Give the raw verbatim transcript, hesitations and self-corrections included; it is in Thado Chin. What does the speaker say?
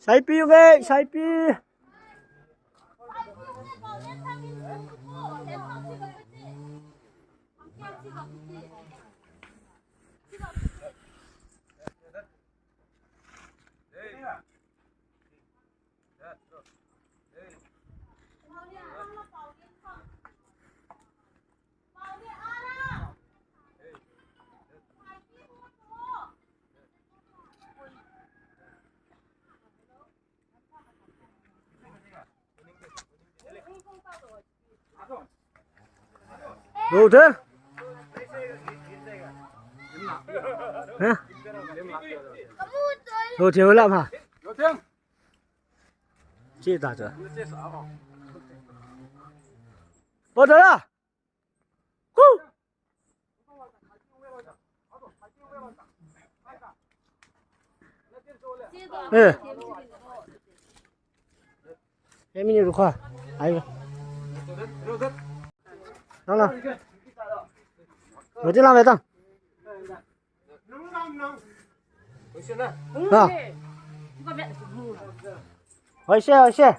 Saipi uve, saipi. Lo the. Hả? Lo the la ma. Chi ta cha. Lo the la. Hu. Eh. Em ni ru kha. Ai. Nang na. Mo ti la ve ta. Ha. Hoise, hoise.